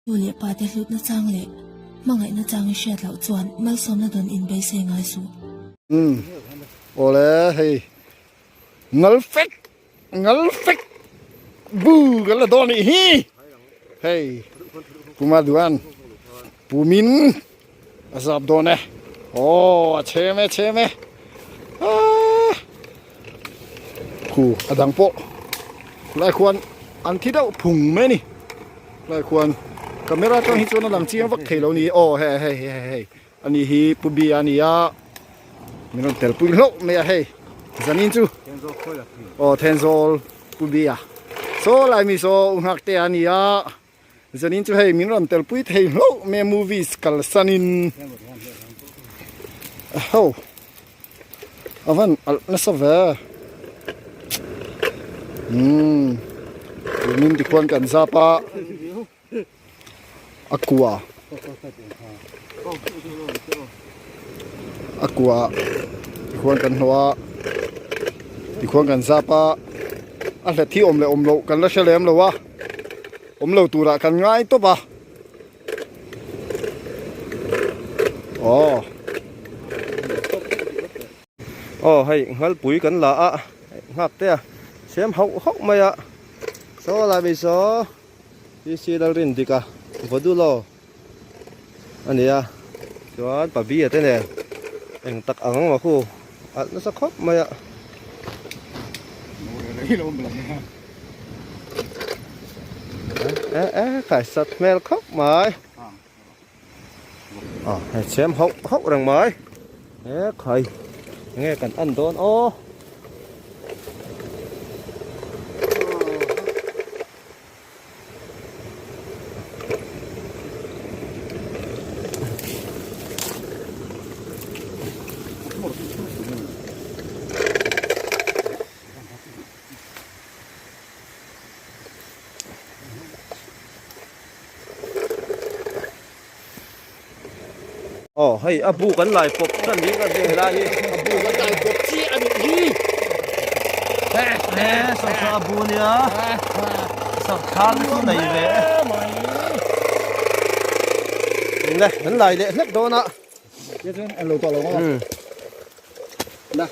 Nu leh pa te hlutna chang leh hmangaihna chang i hriat loh chuan malsawmna dawn in beisei ngai suh. Umm awle hei ngal fek ngal fek bu kan la dawn nih hi hei kuma duan pumin a zap dawn e aw a chhem e chhem e aaa khu a dang pawh khulai khuan an thi deuh phung mai a ni khulai khuan camera atang hi chuan a lang chiang vak thei lo a ni aw hei hei hei hei ani hi pu bia a ni a min rawn tel pui hlauh mai a hei zanin chu aw Thenzawl pu bia saw lai mi saw u nghak te a ni a. Zanin chu hei min rawn telpui thei hlauh mai a movies kalsanin ho a van alh nasa ve umm tunin tikhuan kan zap a a kua a kua tikhuan kan hlawh a tikhuan kan zap a a hlet hi awm leh awm loh kan la hre lem lo a. Awm lo turah kan ngai tawp a. Aw. Aw hei Nghalpui kan la a, nghak te a siam hauh hauh mai a. Saw lai mai saw PC Lalrin dik a Vodulo a ni a, chuan Pabia te nen eng tak ang ang khu alh nasa khawp mai a. E e khai sat hmel khawp mai. A hei chhem hauh hauh reng mai. E khai enge kan en dawn aw. Aw hei a bu kan lai pawp tan hi ka hre lai hi a bu kan lai pawp chi a nih hi he saw saw a bu nia sak thar chu nei ve le kan lai leh hlek dawn a lo tawh lo la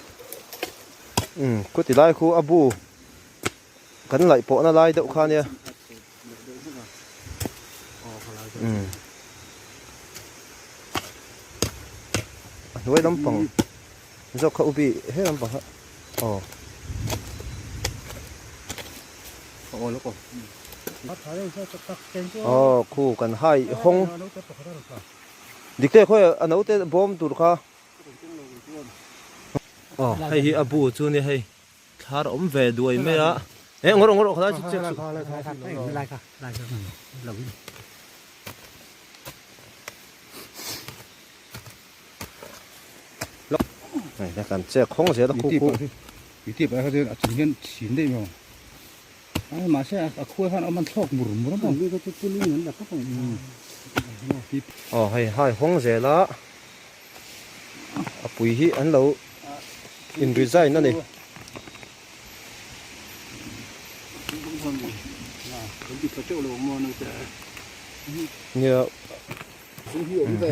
Khuti lai khu a bu kan laih pawhna lai deuh kha nia. A hnuai lampang zawk kha ubi he lampang kha aw. Aw khu kan hai hawng dikte khawi a naute bawm tur kha. Aw hei hi a bu chu nia hei thlar awm ve duai mai a eh ngawr ngawr khalai chu check suh hei la kan check khawng zel a khu khu aw hei hai hawng zel a. A pui hi an lo in resign a ni. Nia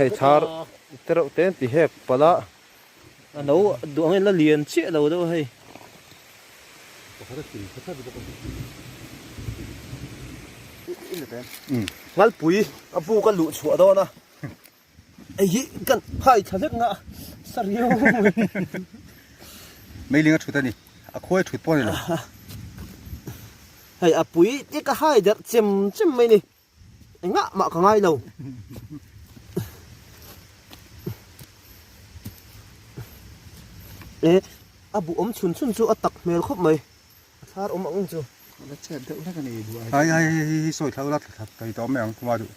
hei thar te reuh te an ti hek palh a a lo duh angin la lian chiah lo deuh a hei. Nghalpui a buk a luh chhuah dawn a. Hei hi kan phai thla vek nga sa riau mai. Meiling a thut a ni. A khuai thut pawh a ni lo. Hei a pui te ka hai derh chem chem mai ni. Engah mah ka ngai lo. E a bu awm chhun chhun chu a tak hmel khawp mai. A thlar awm ang chu. La chet deuh hlek a ni duh ai. Hai hai hei hi sawi thla ula thla thei tawh mai ang kuma duh.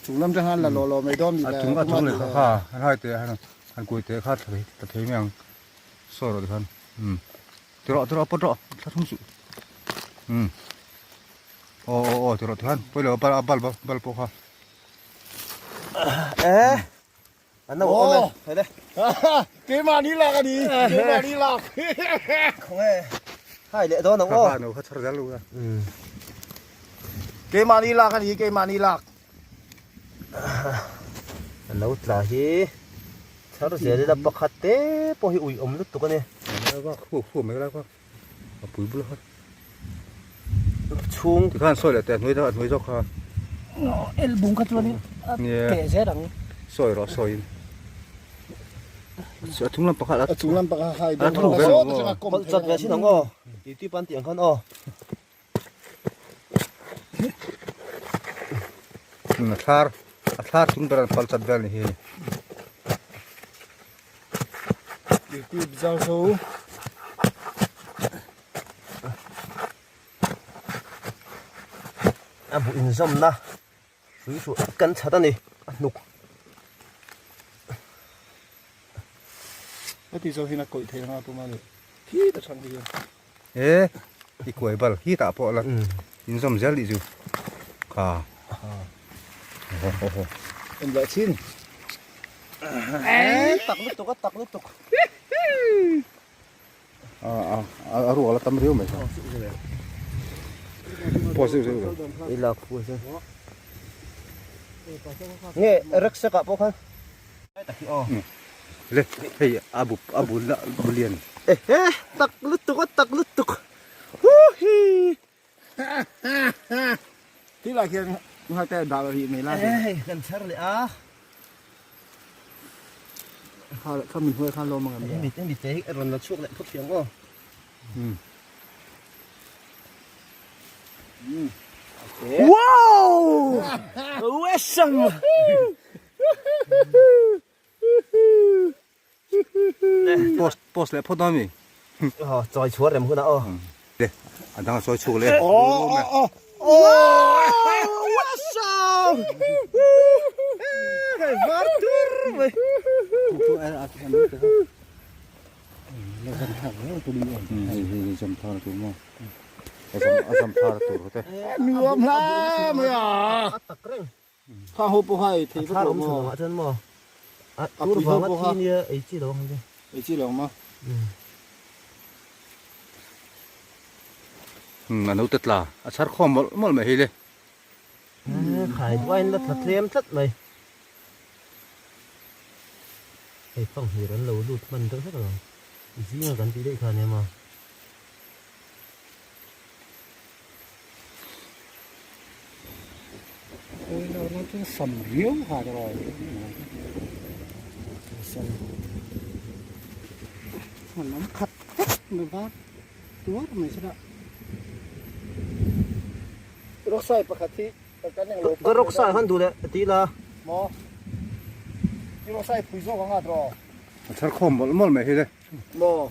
Chung lam te khan la lawh lawh mai dawn mi le. A chung a chung leh kha kha han hai teh han han kuai teh kha thla thla thei mai ang sawi rawh tikhan umm ti rawh ti rawh pawt rawh thla thung suh umm aw aw aw ti rawh tikhan pawi lo bal bal bal pawh kha eh an lo awm e hei le keimahni lak a ni keimahni lak khawnge hai leh dawn ang aw kha no kha chhar zel lo keimahni lak a ni keimahni lak. A lo tla hi chhar zel ila pakhat te pawh hi ui awm lutuk a ni. A pui bul kha. Chhung. Tikhan sawi leh teh a hnuai a hnuai zawk kha. El bung kha chuanin a teh zel ang. Sawi rawh sawiin. A chung lam pakhat a chung lam pakhat hai a thuk ve lo maw. Pawlh chat ve thin ang aw. Titi pan tih ang khan aw. A thlar a thlar chung ber an pal chat vel ni hi. Youtube zau zo. A bu inzawmna hrui hruh kan chhat a ni a hnuk. Heti zawh hian a kawih thei anga puma leh khi ta chang hi. E i kuai bal hi tah pawh la inzawm zel tih chu kha. En leh chin. Tak lutuk a tak lutuk. A a a rual a tam riau mai kha. Pawh zeuh zeuh lo. I lak phu se. Nge rucksack ah pawh khan. Tak hi aw. Le hei a bu a bu la bu lian. Ehe tak lutuk a tak lutuk. Huhi. Thil ah khian nghak te dah rih mai la. Hei kan chhar leh a. Kha kha min hnuai khan lawm ang em. Hemi hemi te hi a rawn la chhuak leh phawt thiang aw. Wow! Awesome! Post post leh phawt dawn mi. Aw chawi chhuar rem hunah aw. Le a dang a chawi chhuak leh. Aw aw Awesome! Hei var tur mai. Hei hei zam thar tur maw. A zam a zam thar tur te. Nuam hla mai a. A tak reng. Kha ho pawh kha ei thei vek lo maw? A chuan maw? A tur vanga thi nia ei chi lo ang che. Ei chi lo maw? A naute tla a chhar khawm mawlh mawlh mai hei le. Khai duain la tla tlem tlat mai. Hei fanghmir an lo lut hman deuh hlek alawm. Zinga kan tih daih kha ania maw? Sam riau ha te rawh sam lam khat vek mai var tuar mai sela rawksai pakhat hi kan eng lo ka rawksai han duh leh ti ila maw i rawksai phui zawk anga tawh a thar khawm mawlh mawlh mai hi le maw.